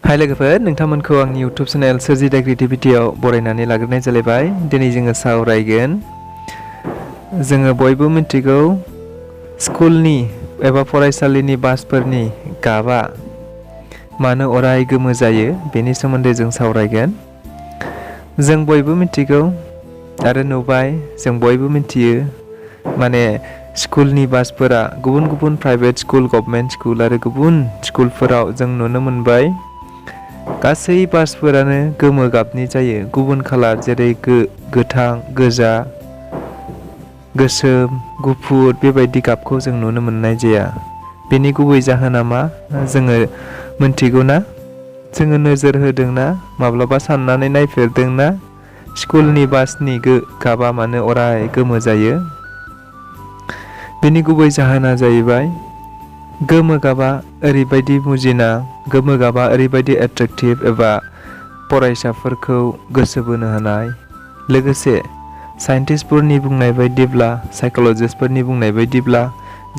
हाय लोगोफोर, नोंथांमोनखौ आंनि YouTube चेनेल सोरजिदा क्रिएटिभिटियाव बरायनानै लाग्रोनाय जालायबाय। दिनै जोङो सावरायगोन। जोङो बयबो मिथिगौ स्कुलनि एबा फरायसालिनि बासफोरनि गाबा मानो अराय गोमो जायो बेनि सोमोन्दै जों सावरायगोन। जों बयबो मिथिगौ आरो नुबाय, जों बयबो मिथियो माने स्कुलनि बासफोरा गुबुन गुबुन प्राइभेट स्कुल, गभर्नमेन्ट स्कुल आरो गुबुन स्कुलफोराव जों नुनो मोनबाय। गासै बासफोरानो गोमो गाबनि जायो। गुबुन खालार जेरै गोथां, गोजा, गोसोम, गुफुर बेबायदि गाबखौ जों नुनो मोननाय जाया। बेनि गुबै जाहोना मा जोङो मिथिगौ ना? जोङो नोजोर होदोंना? माब्लाबा साननानै नायफेरदोंना? स्कुलनि बासनि गाबा मानो अराय गोमो जायो? बेनि गुबै जाहोना जाहैबाय गोमो गाबा ओरैबायदि मुजिना, गोमो गाबा ओरैबायदि एट्रेक्टिभ एबा फरायसाफोरखौ गोसो बोनो हानाय। लोगोसे साइन्टिस्टफोरनि बुंनाय बायदिब्ला, साइक'लजिस्टफोरनि बुंनाय बायदिब्ला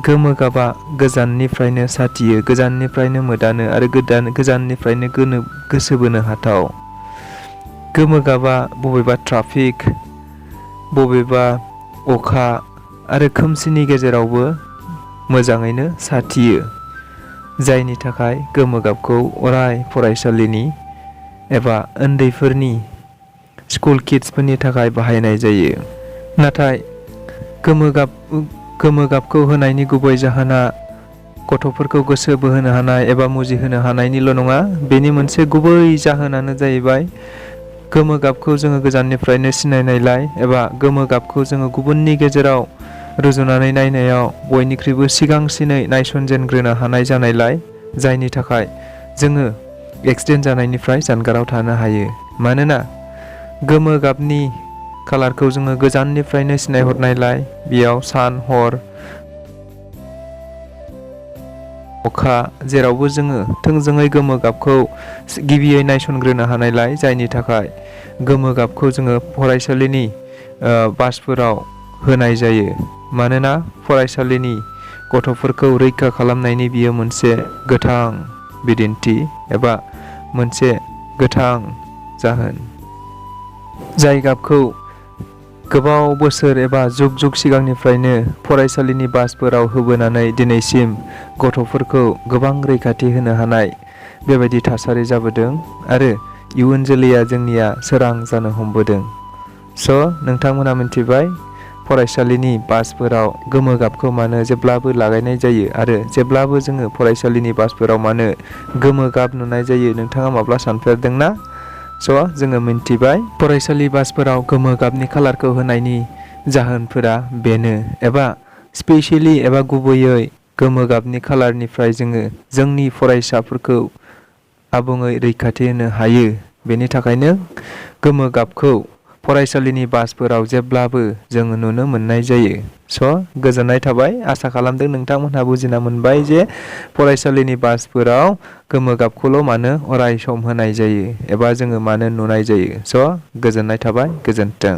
गोमो गाबा गोजाननिफ्रायनो साथियो, गोजाननिफ्रायनो मोदानो आरो गोजाननिफ्रायनो गोसो बोनो हाथाव। गोमो गाबा बबेबा ट्राफिक, बबेबा अखा आरो खोमसिनि गेजेरावबो मोजाङैनो साथियो। जायनि थाखाय गोमो गाबखौ अराय फरायसालिनि एबा उन्दैफोरनि स्कुल किड्सफोरनि थाखाय बाहायनाय जायो। नाथाय गोमो गाबखौ होनायनि गुबै जाहोना गथ'फोरखौ गोसो बोहोनो हानाय एबा मुजिहोनो हानायनिल' नङा। बेनि मोनसे गुबै जाहोनानो जाहैबाय गोमो गाबखौ जोङो गोजाननिफ्रायनो सिनायनायलाय एबा गोमो गाबखौ जोङो गुबुननि गेजेराव रुजुनानै नायनायाव बयनिख्रुइबो सिगांसिनै नायसनजेनग्रोनो हानाय जानायलाय, जायनि थाखाय जोङो एक्सिडेन्ट जानायनिफ्राय जानगाराव थानो हायो। मानोना गोमो गाबनि कालारखौ जोङो गोजाननिफ्रायनो सिनायहरनायलाय बेयाव सान, हर, अखा जेरावबो जोङो थोंजोङै गोमो गाबखौ गिबियै नायसनग्रोनो हानायलाय, जायनि थाखाय गोमो गाबखौ जोङो फरायसालिनि बासफोराव होनाय जायो। मानोना फरायसालिनि गथ'फोरखौ रैखा खालामनायनि बियो मोनसे गोथां बिदिन्थि एबा मोनसे गोथां जाहोन। जाय गाबखौ गोबाव बोसोर एबा जुग सिगांनिफ्रायनो फरायसालिनि बासफोराव होबोनानै दिनैसिम गथ'फोरखौ गोबां रैखाथि होनो हानाय बेबायदि थासारि जाबोदों आरो इयुन जोलैया जोंनिया सोरां जानो हमबोदों। नोंथांमोना मिथिबाय फरायसालिनि बासफोराव गोमो गाबखौ मानो जेब्लाबो लागायनाय जायो आरो जेब्लाबो जोङो फरायसालिनि बासफोराव मानो गोमो गाब नुनाय जायो। नोंथाङा माब्ला सानफेरदोंना? जोङो मिथिबाय फरायसालि बासफोराव गोमो गाबनि कालारखौ होनायनि जाहोनफोरा बेनो, एबा स्पेसियेलि एबा गुबैयै गोमो गाबनि कालारनिफ्राय जोङो जोंनि फरायसाफोरखौ आबुङै रैखाथि होनो हायो। बेनि थाखायनो गोमो गाबखौ फरायसालिनि बासफोराव जेब्लाबो जोङो नुनो मोननाय जायो। गोजोननाय थाबाय। आसा खालामदों नोंथांमोनहा बुजिना मोनबाय जे फरायसालिनि बासफोराव गोमो गाबखौल' मानो अराय सम होनाय जायो एबा जोङो मानो नुनाय जायो। गोजोननाय थाबाय। गोजोन्थों।